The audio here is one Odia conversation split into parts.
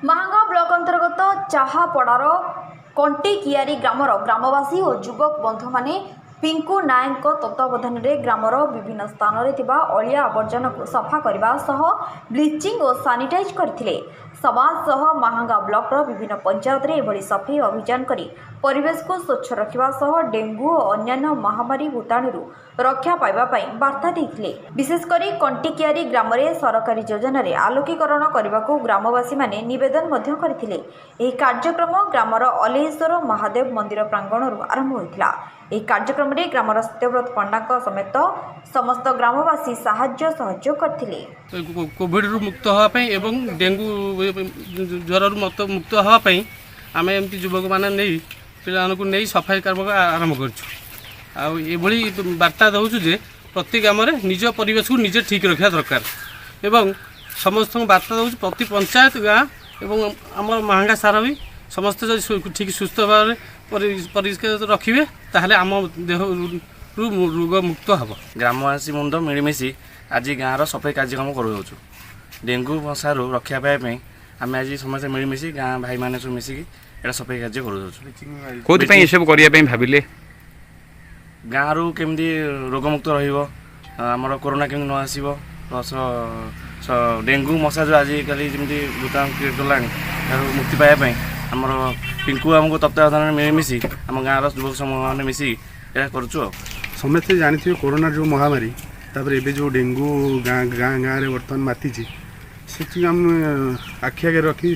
ମାହାଙ୍ଗା ବ୍ଲକ ଅନ୍ତର୍ଗତ ଚାହାପଡ଼ାର କଣ୍ଟିକିଆରି ଗ୍ରାମର ଗ୍ରାମବାସୀ ଓ ଯୁବକ ବନ୍ଧୁମାନେ ପିଙ୍କୁ ନାୟକଙ୍କ ତତ୍ତ୍ୱାବଧାନରେ ଗ୍ରାମର ବିଭିନ୍ନ ସ୍ଥାନରେ ଥିବା ଅଳିଆ ଆବର୍ଜନାକୁ ସଫା କରିବା ସହ ବ୍ଲିଚିଂ ଓ ସାନିଟାଇଜ୍ କରିଥିଲେ। ସମାଜ ସହ ମାହାଙ୍ଗା ବ୍ଲକର ବିଭିନ୍ନ ପଞ୍ଚାୟତରେ ଏଭଳି ସଫେଇ ଅଭିଯାନ କରି ପରିବେଶକୁ ସ୍ୱଚ୍ଛ ରଖିବା ସହ ଡେଙ୍ଗୁ ଓ ଅନ୍ୟାନ୍ୟ ମହାମାରୀ ଭୂତାଣୁରୁ ରକ୍ଷା ପାଇବା ପାଇଁ ବାର୍ତ୍ତା ଦେଇଥିଲେ। ବିଶେଷ କରି କଣ୍ଟିକିଆରି ଗ୍ରାମରେ ସରକାରୀ ଯୋଜନାରେ ଆଲୋକୀକରଣ କରିବାକୁ ଗ୍ରାମବାସୀମାନେ ନିବେଦନ ମଧ୍ୟ କରିଥିଲେ। ଏହି କାର୍ଯ୍ୟକ୍ରମ ଗ୍ରାମର ଅଲେଇଶ୍ୱର ମହାଦେବ ମନ୍ଦିର ପ୍ରାଙ୍ଗଣରୁ ଆରମ୍ଭ ହୋଇଥିଲା। ଏହି କାର୍ଯ୍ୟକ୍ରମରେ ଗ୍ରାମର ସତ୍ୟବ୍ରତ ପଣ୍ଡାଙ୍କ ସମେତ ସମସ୍ତ ଗ୍ରାମବାସୀ ସାହାଯ୍ୟ ସହଯୋଗ କରିଥିଲେ। କୋଭିଡ଼ରୁ ମୁକ୍ତ ହେବା ପାଇଁ ଏବଂ ଡେଙ୍ଗୁ ଜ୍ୱରରୁ ମୁକ୍ତ ହେବା ପାଇଁ ଆମେ ଏମିତି ଯୁବକମାନେ ନେଇ, ପିଲାମାନଙ୍କୁ ନେଇ ସଫାଇ କାମ ଆରମ୍ଭ କରିଛୁ। ଆଉ ଏଭଳି ବାର୍ତ୍ତା ଦେଉଛୁ ଯେ ପ୍ରତି ଗ୍ରାମରେ ନିଜ ପରିବେଶକୁ ନିଜେ ଠିକ୍ ରଖିବା ଦରକାର ଏବଂ ସମସ୍ତଙ୍କୁ ବାର୍ତ୍ତା ଦେଉଛୁ, ପ୍ରତି ପଞ୍ଚାୟତ, ଗାଁ ଏବଂ ଆମର ମାହାଙ୍ଗା ସାରା ବି ସମସ୍ତେ ଯଦି ଠିକ୍ ସୁସ୍ଥ ଭାବରେ ପରିଷ୍କାର ରଖିବେ, ତାହେଲେ ଆମ ଦେହରୁ ରୋଗ ମୁକ୍ତ ହେବ। ଗ୍ରାମବାସୀ ମୁଣ୍ଡ ମିଳିମିଶି ଆଜି ଗାଁର ସଫେଇ କାର୍ଯ୍ୟକ୍ରମ କରୁଅଛୁ। ଡେଙ୍ଗୁ ମଶାରୁ ରକ୍ଷା ପାଇବା ପାଇଁ ଆମେ ଆଜି ସମସ୍ତେ ମିଳିମିଶି, ଗାଁ ଭାଇମାନେ ସବୁ ମିଶିକି ଏଇଟା ସଫେଇ କାର୍ଯ୍ୟ କରୁଅଛୁ। କୋଉଥିପାଇଁ ଏସବୁ କରିବା ପାଇଁ ଭାବିଲେ? ଗାଁରୁ କେମିତି ରୋଗମୁକ୍ତ ରହିବ, ଆମର କରୋନା କେମିତି ନ ଆସିବ, ପ୍ଲସ୍ ଡେଙ୍ଗୁ ମଶା ଯେଉଁ ଆଜିକାଲି ଯେମିତି ଭୂତାଣୁ କ୍ରିଏଟ୍ କଲାଣି, ଏହାରୁ ମୁକ୍ତି ପାଇବା ପାଇଁ ଆମର ପିଙ୍କୁ ଆମକୁ ତତ୍ତ୍ୱାବଧାନରେ ମିଳିମିଶି ଆମ ଗାଁର ଯୁବକ ସମୂହମାନେ ମିଶିକି ଏହା କରୁଛୁ। ଆଉ ସମସ୍ତେ ଜାଣିଥିବେ କରୋନା ଯେଉଁ ମହାମାରୀ, ତାପରେ ଏବେ ଯେଉଁ ଡେଙ୍ଗୁ ଗାଁ ଗାଁ ଗାଁରେ ବର୍ତ୍ତମାନ ମାତିଛି, ସେତିକି ଆମେ ଆଖି ଆଗରେ ରଖି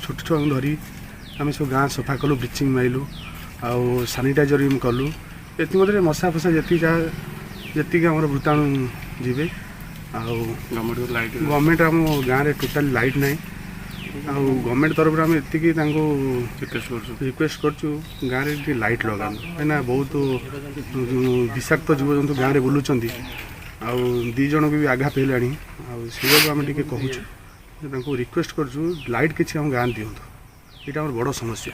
ଛୋଟ ଛୁଆଙ୍କୁ ଧରି ଆମେ ସବୁ ଗାଁ ସଫା କଲୁ, ବ୍ଲିଚିଂ ମାରିଲୁ ଆଉ ସାନିଟାଇଜର ବି କଲୁ। ଏଥିମଧ୍ୟରେ ମଶା ଫସା ଯେତିକି ଯାହା ଯେତିକି ଆମର ଭୂତାଣୁ ଯିବେ। ଆଉ ଲାଇଟ୍ ଗଭର୍ଣ୍ଣମେଣ୍ଟ, ଆମ ଗାଁରେ ଟୋଟାଲି ଲାଇଟ୍ ନାହିଁ। ଆଉ ଗଭର୍ଣ୍ଣମେଣ୍ଟ ତରଫରୁ ଆମେ ଏତିକି ତାଙ୍କୁ ରିକ୍ୱେଷ୍ଟ କରୁଛୁ, ରିକ୍ୱେଷ୍ଟ କରୁଛୁ, ଗାଁରେ ଟିକେ ଲାଇଟ୍ ଲଗାନ୍ତୁ, କାହିଁକିନା ବହୁତ ବିଷାକ୍ତ ଜୀବଜନ୍ତୁ ଗାଁରେ ବୁଲୁଛନ୍ତି ଆଉ 2 ଜଣଙ୍କୁ ବି ଆଘାତ ହେଲାଣି। ଆଉ ସେଇଆକୁ ଆମେ ଟିକେ କହୁଛୁ ଯେ ତାଙ୍କୁ ରିକ୍ୱେଷ୍ଟ କରୁଛୁ, ଲାଇଟ୍ କିଛି ଆମ ଗାଁରେ ଦିଅନ୍ତୁ। ଏଇଟା ଆମର ବଡ଼ ସମସ୍ୟା।